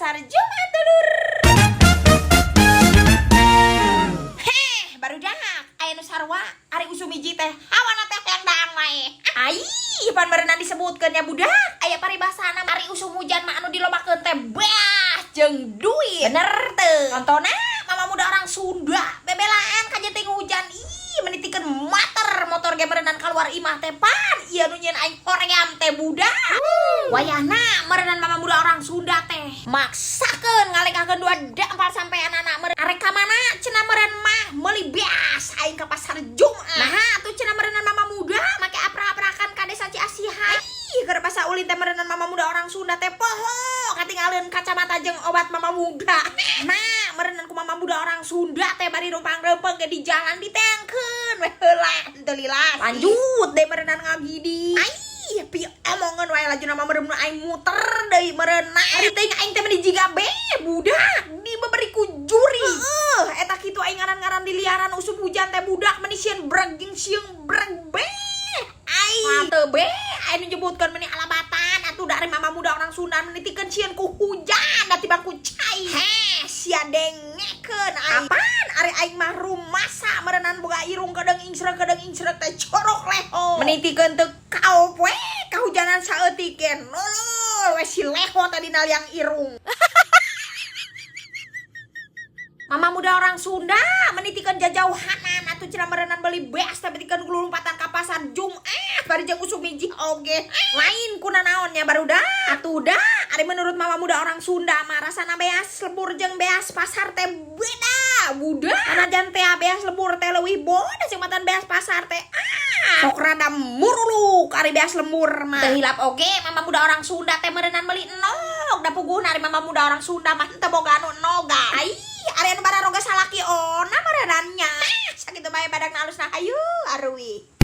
Pasar Jumat, dulur. Heh, barudak, aya nu sarua ari usum hiji teh hawana teh hayang daang wae. Ai, pan meureunan disebutkeun nya, budak. Aya paribasana ari usum hujan mah anu dilobakeun teh beas jeung duit. Bener teu? Contona mama muda orang Sunda bebelaan kajeting hujan, ih, menitikeun motor motor ge meureunan keluar imah teh, pan ieu nu nyieun aing hoream teh, budak. Wayahna meureunan mama muda orang Sunda teh maksakeun ngalengkahkeun dua dampal sampai anak-anak meureun arek ka mana cenah meureun mah meuli beas aing ka Pasar Jumat. Nah, atuh cenah meureunnan mama muda make apra-aprakan ka Desa Ciasihan. Ih, keur basa ulin teh meureunnan mama muda orang Sunda teh poho katinggalin kacamata jeung obat mama muda. Nah, meureunnan ku mama muda orang Sunda teh bari rumpang reumpeng ge di jalan ditengkeun we heula teu lila. Lanjut deh meureunnan ngagidi. Ai, pi omongan wae laju nama meureun aing muter deui meureunna. Ari teuing aing teh meni jiga be budak dibeberi ku juri. Heuh, eta kitu aing ngaran-ngaran di liaran usum hujan teh, budak, meni sieun breg jeung sieun breg be. Ai, teu be, aing nyebutkeun meni alabatan atuh dari mama muda orang Sunda menitikeun sieun ku hujan da tibang ku cai. Heh, sia dengekeun aing. Apaan ari aing mah rumasa meureunan boga irung kedeung ingsrek teh corok leho. Menitikeun teu kaop we kahujanan saeutik ge nulul we si leho tadi naliang irung. Mama muda orang Sunda menitikeun jajauhanan atuh cenah meureunan beli beas teh betikeun gulumpatan ka Pasar Jumat bari jeung usum hiji oge. Lain kuna naonnya, barudak, atuh da ari menurut mama muda orang Sunda mah rasana beas lembur jeung beas pasar teh beda, budak. Anajan teh beas lembur teh leuwih bodas jeung matan beas pasar teh, ah, sok rada muruluk ari beas lembur mah. Teu hilap oge mama muda orang Sunda teh meureunan meuli endog da puguhna ari mama muda orang Sunda mah teu boga anu endogan. Ai, ari anu bararoga salaki ona meureunannya. Sakitu bae badagna alusna, hayu aruwi.